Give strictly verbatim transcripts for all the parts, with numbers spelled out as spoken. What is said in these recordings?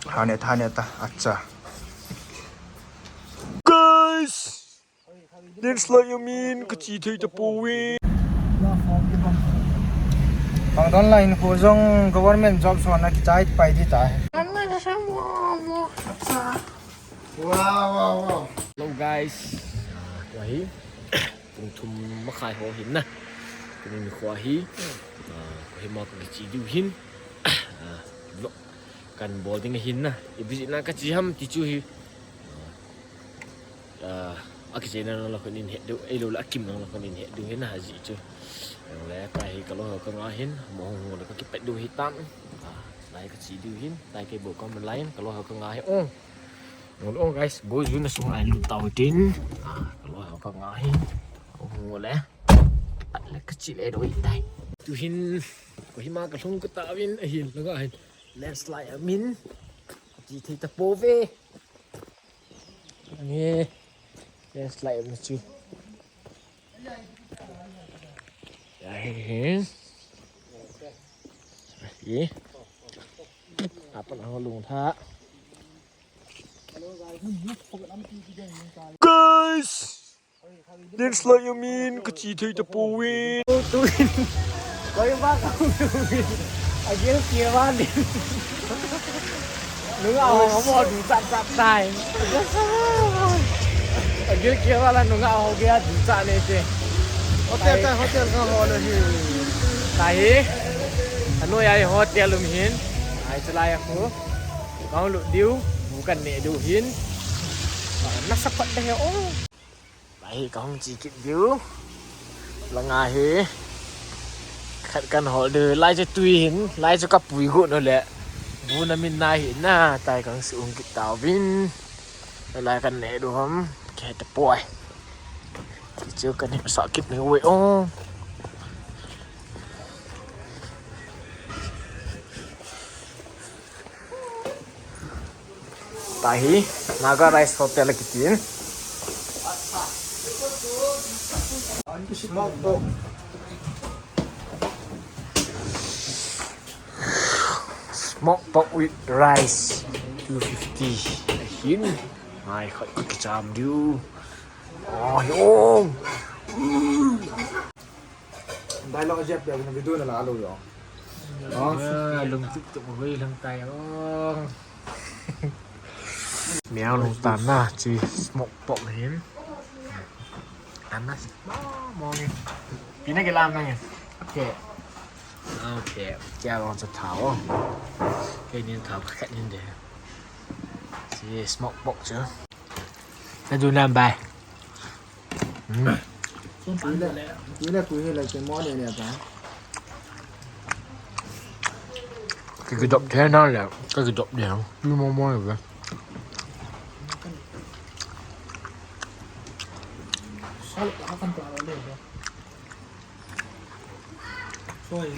Hane, hane ta, acha. Guys! Landslide amin, kache thei tapouve. Bang don line ko jong government job so na kichai pai di ta. Wow, wow, wow. Hello guys. Tua hi pung thum makhai ho hin na. Tuni nikho hi, ah, Kohima kache diu hin. Ah, vlog kan bol ding ahin na. Ipi jeh a kache ham ti chu hi. Ah, akichena lang la kho in hin het diu, ahilou le akim lang la kho in hin het diu hin na, ajeh chu. Ahilou le tua hi kaloi ho kanga hin, mo hung le kakipet diu hitam. Ah, lai kache diu hin, tua hi kei bou kaum lai in, kaloi ho kanga hin. Oh. Ngol ong guys, bou jun na sung a lut tau tin. Ah, kaloi ho kanga hin. Ngol le. At le kache le doi tai. Tu hin, Kohima kalhung katauvin, ahin, langa hin. Landslide amin. Kache thei tapouve. Nge. Landslide amin chu. Ya he he. Ye. Apa na ho lung tha. Guys! Landslide amin, kache thei tapouve. Tuin. Koi ba ka tuin. Agil kia ba ni. Nunga ho mo du chat chat tai. Agil kia ba la nunga ho kia du chat ne te. Hotel ta, hotel ka ho le hi. Tahi. Anoi ai hotel um hin. Ai chalai a khu. Kau lu diu, bu kan ne diu hin. Nasa pat de he o. Lai hi kahung che kit diu. Langa hi. Khat kan hol diu. Lai chu tui hin. Lai chu kapui got u le. Bu na min na hi na. Tua hi kahung su ung kit tauvin. Lai kan ne diu ham. Kahe tapoi. Ti chu kan hi sa kit ni ui o. Tua hi, Naga Rice Hotel akitin. Smoke pork. Smoke pork with rice, two fifty. Ahin, mai khat kakicham diu. Oh, yo. Dialogue jep ya, na video na la lo yo. Oh. Ah, lung tuk tuk hui lang tai o. Miao lung tan na, chi smoke pork hin. Tan na, mo, mo ni. Pina ke lam na ni. Okay. Okay. Kya lo cha thao. Kei ni thao khat ni de. Chi smoke pork chu. Ka du nam bai. Hmm. Tui le, tui le tui hi le chen mo ne ne ta. Ka kidop the na le, ka kidop de. Tui mo mo le. Salt ha kan pa le. Soi.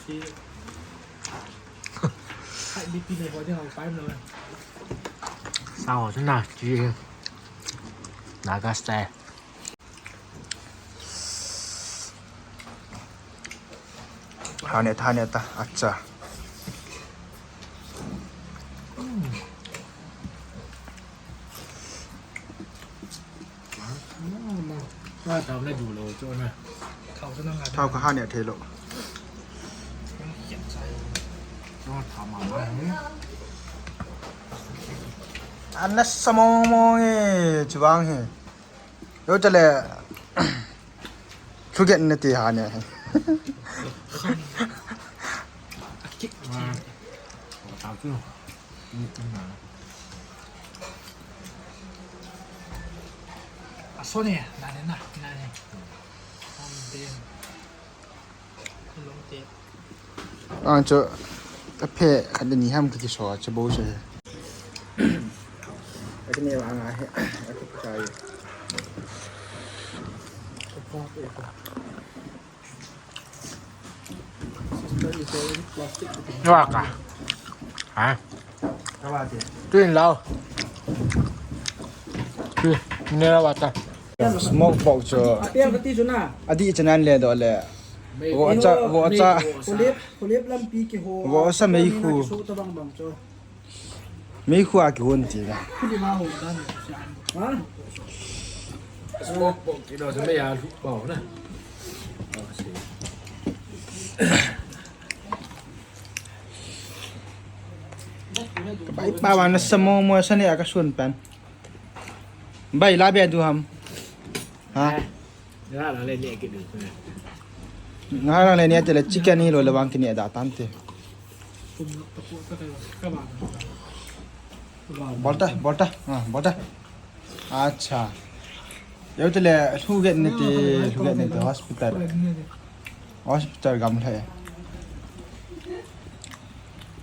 Si. Hai, B P ne ko ding hau pai mo. Sao chu na, chi. Naga style. Hane, hane ta, acha. Thao ka hane thei lo. Ana sa mong mong e, chuvang he. Yo chale. Lhugen nati hane. Aso ne, na ne, na, na ne. Ang chu, aphe, khat le ni ham kakiso, chu bou se. Ati ne ba nga he, ati ka ye. Wa ka. Ha? Tuin lau. Tui, ne la wa ta. Smoke pork chu. Ati chanan le do le. Vohcha, vohcha. Kholep, kholep lampi kiho. Vohcha meikhu. Kiso tabang bang chu. Meikhu a kihon ti la. Kuli ma ho dan. Ha? Smoke pok kilo sa mei a lu pau na. Bai pa wa na samo mo sa ne a ka sun pan. Bai la be du ham. Ha? Nga lang le ne kit du. Nga lang le ne te le chicken hi lo le wang kini da tante. Bolta, bolta. Ha, bolta. Acha. Yo te le lhuget ne te, lhuget ne te hospital. Hospital gam le.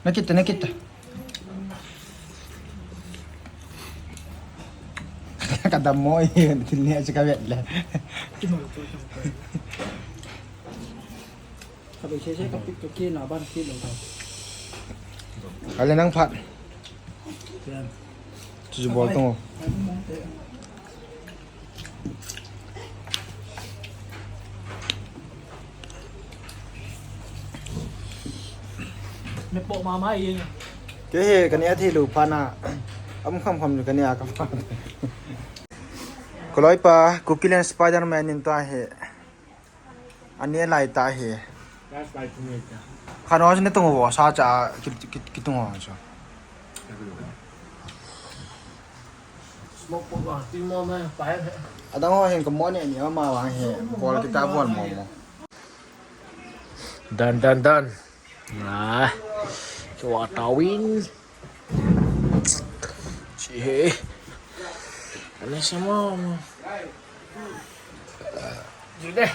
Na kit, na kit. Ka dam mo e, thil ni a chu ka vet le. Ka be se se ka pick to ke na ban ke lo ka. Ale nang phat. Chu chu bol tong. Me po mama ye. Ke he, kani a thei lu pha na. Am kham kham kani a ka pha. Koloi pa, Kukilen Spider-Man in ta he. Ani lai ta he. Khan ho ne tung ho sa cha ki, ki, ki tung ho cha. Smoke pok a, tin mo me, pa he. Adang ho hin ka mo ne ni ma wa he. Bol kita bol mo mo. Dan, dan, dan. Ah, kua tawin. Chi he. Ani sa mo mo. Jide.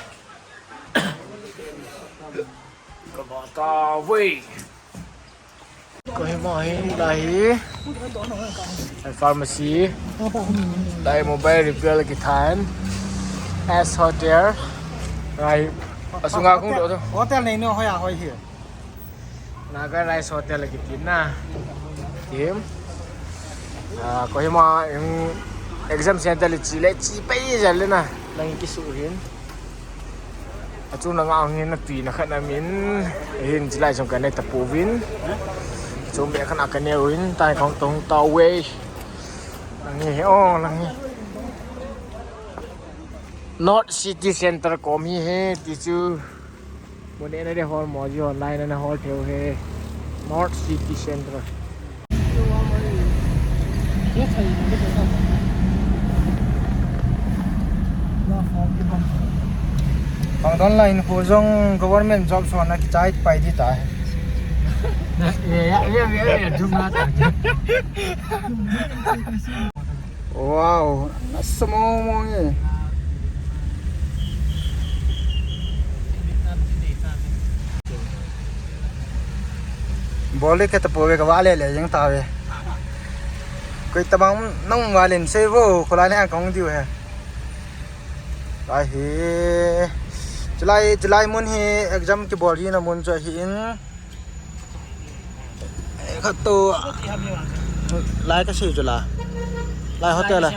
Kua tawin. Kohima hi, lahi. Pharmacy. Lahi mobile repair kit than. S Hotel. Lahi. Asunga kung do. Hotel nei no hoya hoi hi. Naga Rice Hotel kiti na. Kim. Ah, Kohima in exam center le chi le chi pai jal le na. Lang kisu hin. Achung langa hung hin na tui na khat na min, hin chilai jong ka ne ta pouvin. Chung be khat na ka ne uvin, tai khong tong ta wei. Lang hi, oh, lang hi. North City Center kom hi he, ti chu. Mo ne na de hol mo ji online na hol theu he. North City Center. Bang don line ko jong government job so na kichai pai di ta. Na, ya, ya, ya, ya, ya, jum na ta. Wow, nasa mo mo nge. Bole ke tapo ve ka vale le jeng ta ve. Koi tabang nang valen sei vo, kholai ne kong diu he. Lai hi. Chulai, chulai mun hi exam kibol jina mun chu ahi in. Khat to lai ka sei chu la. Lai hotel la.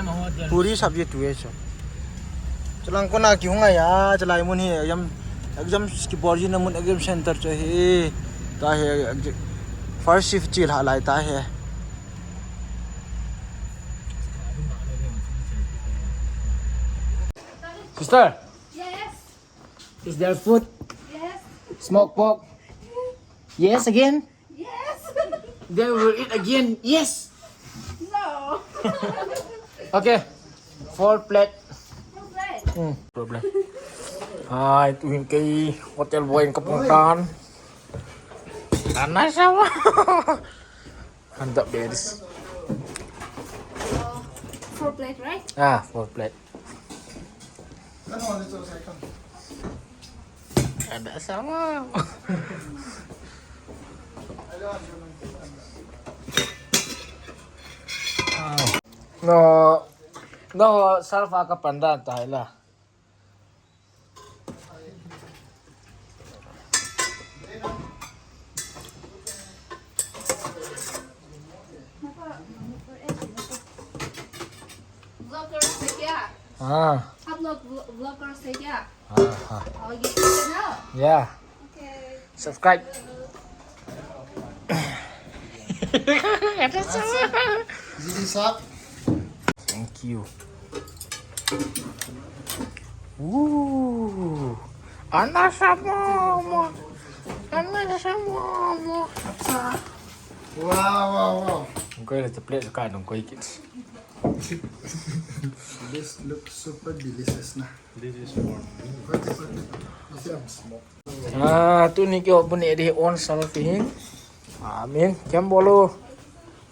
Puri sabji tu e chu. Chulang kona kihung a ya, chulai mun hi exam, exam kibol jina mun exam center chu hi. Ta hi first shift chi la lai ta hi. Sister, yes. Is there food? Yes. Smoke pork? Yes again? Yes. Then we will eat again. Yes. No. Okay. Four plate. Four plate. Hmm. Problem. Hai, tu hin kei hotel boy ka pung tan. Tan na sa wa. Handa beris. Four plate, right? Ah, four plate. Ada sama. No, no, salfa ka pandan tayo la. हाँ। Vlog, vlog, vloggers है क्या? हाँ, हाँ। और YouTube channel? Yeah. Okay. Subscribe. Thank you. Ooh. Ana sama mo. Ana sama mo. Wow, wow, wow. Ang kuya, let's play sa kanong kuya kids. This looks super delicious na. This is for me. Ah, tuni kihou puni di on sal ti hin. Amin. Kiam bolo.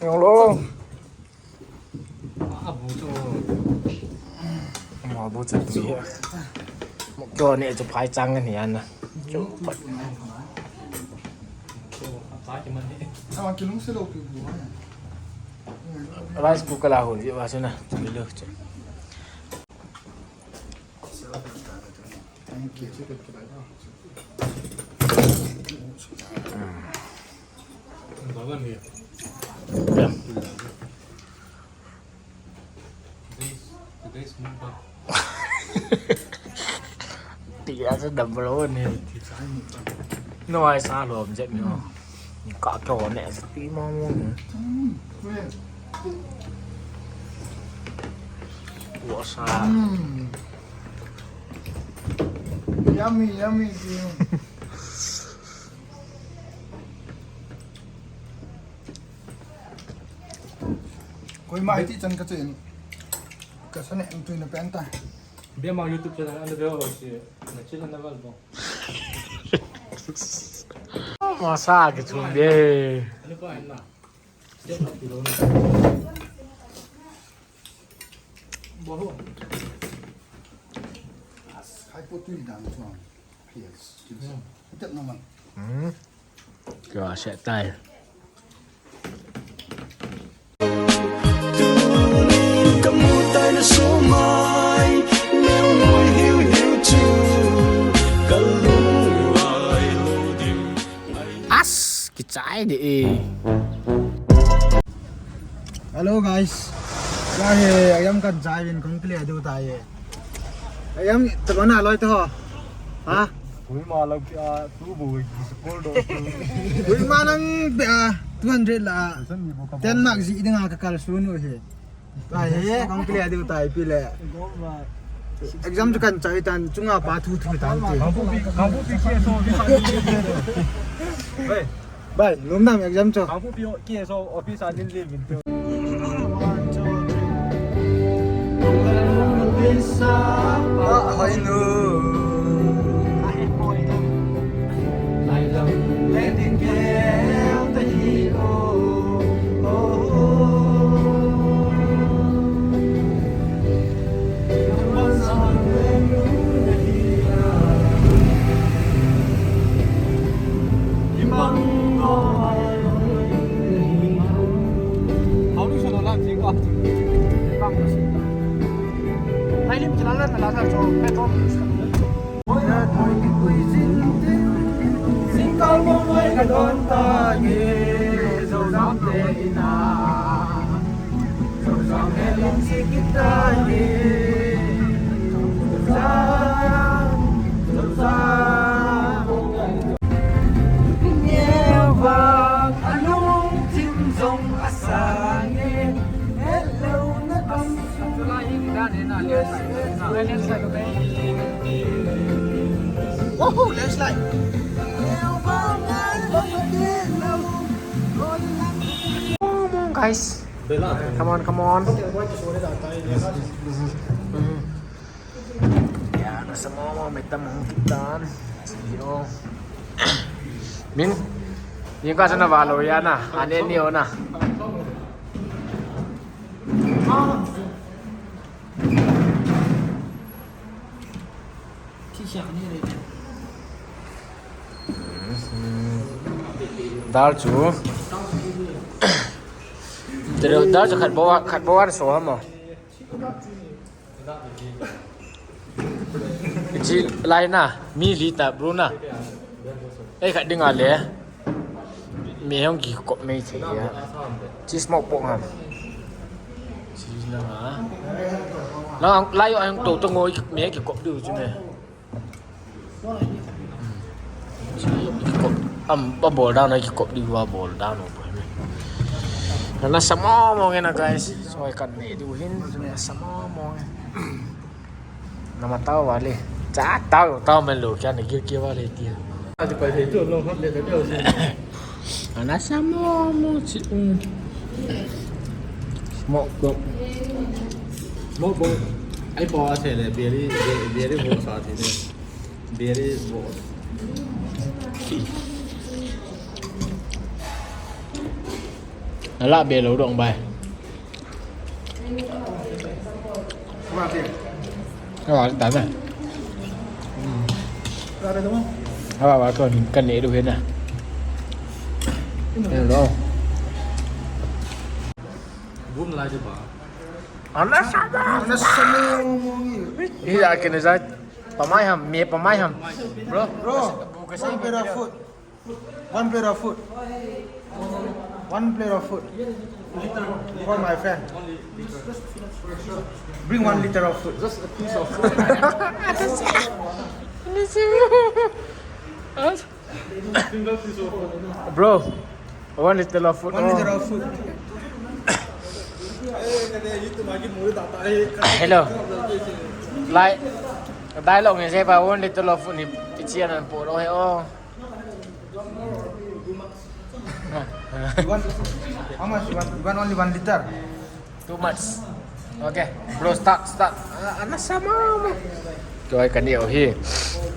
Yong lo. Abu chu. Abu chu tui. Mo kyo ne chu phai chang ni an na. Chu pat. Rice cooker la hun ji wa chu na. Chu lo chu. Thank you. Today's, today's mukbang. Ti asa double one ni. No, ai sa lom jet mi. Ka kyo ne sa ti mo mo ni. Wa sa. Yummy, yummy. Koima hiti chan ka chen. Ka sa ne ang tui na pen ta. Bia ma YouTube channel ana veo si na chil ana val bo. Masa ke chum de. Ana pa na. Step up below na. Bo ho. As, hai po tui dan chuang. Yes. Yes. Tep na man. Hmm. Kya set tai. As, kichai de e. Hello guys. Ka he, ayam kan chai vin kong kile du tai e. Ayam, tabana loi to. Ha? Koima lang pia, tu bo, school do. Koima lang pia, two hundred la. San ni bo ka. Ten mark ji dinga ka kal sunu he. Ka he, kong kile du tai pi le. Exam chu kan chai tan, chunga pa thu thu tan ti. Kangpokpi, Kangpokpi K S O office a ni. Hey. Bai, lum dam exam chu. Kangpokpi K S O office a nin le min tu. Ah, hoi nu. Woohoo, landslide. Guys, come on, come on. Ya, nasa mo mo metam hong kitan. Yo. Min, yung ka sa nabalo yan na. Ane niyo na. Dal chu. Dal chu khat bawa, khat bawa so ha mo. Chi lai na, mi li ta bro na. Ei khat ding a le. Mi hong ki kop mei thei ya. Chi smoke pok ham. Chi na nga. Lai, lai, ang to to ngoi me kikop diu chu me. Kikop, am, ba bol dan, kikop diu ba bol dan, oh boy. Nasa mo mo nge na, guys. So, I can't do him. Nasa mo mo nge. Nama tao vale. Cha tao, tao men lo kya ne gir ke vale tia. Aji pa thei tu no hot le ta tao si. Ana sa mo mo chi, um. Mo ko. Mo bo. Ai pa se le beri, beri bo sa ti ne. Beri bo. Ala be lo dong bai. Awa, ta na. Awa, wa ko kan ne du hena. Hello. Bum la je ba. Ana sa ba. Ana sa mo mo ngi. Iya, kene sa. Pamai ham, me pamai ham. Bro, bro. One plate of food. One plate of food. For my friend. Bring one liter of food. Just a piece of food. Single piece of food. Bro, one liter of food. One liter of food. Hello. Lai, dialogue ni se pa one liter of food ni pichian an po lo he o. You want, how much you want? You want only one liter? Too much. Okay, bro, start, start. Ah, ana sa mo mo. Koi kani o hi.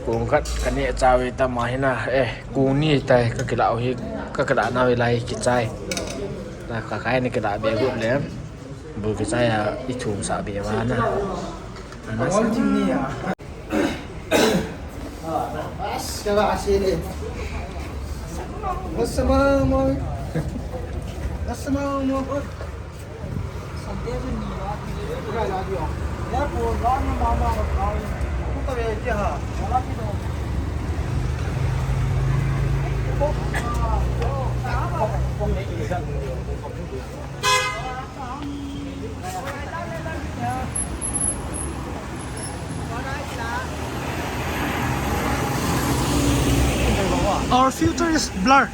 Kung khat kani chawi ta ma hina. Eh, kung ni tai ka kila o hi. Ka kila na wi lai kichai. Na ka kai ni kila be gut le. Bu kichai a i thum sa be wa na. Ana sa. Whole thing ni ya. As, kala asile. Nasa mo mo. Nasa mo mo. Our future is blur.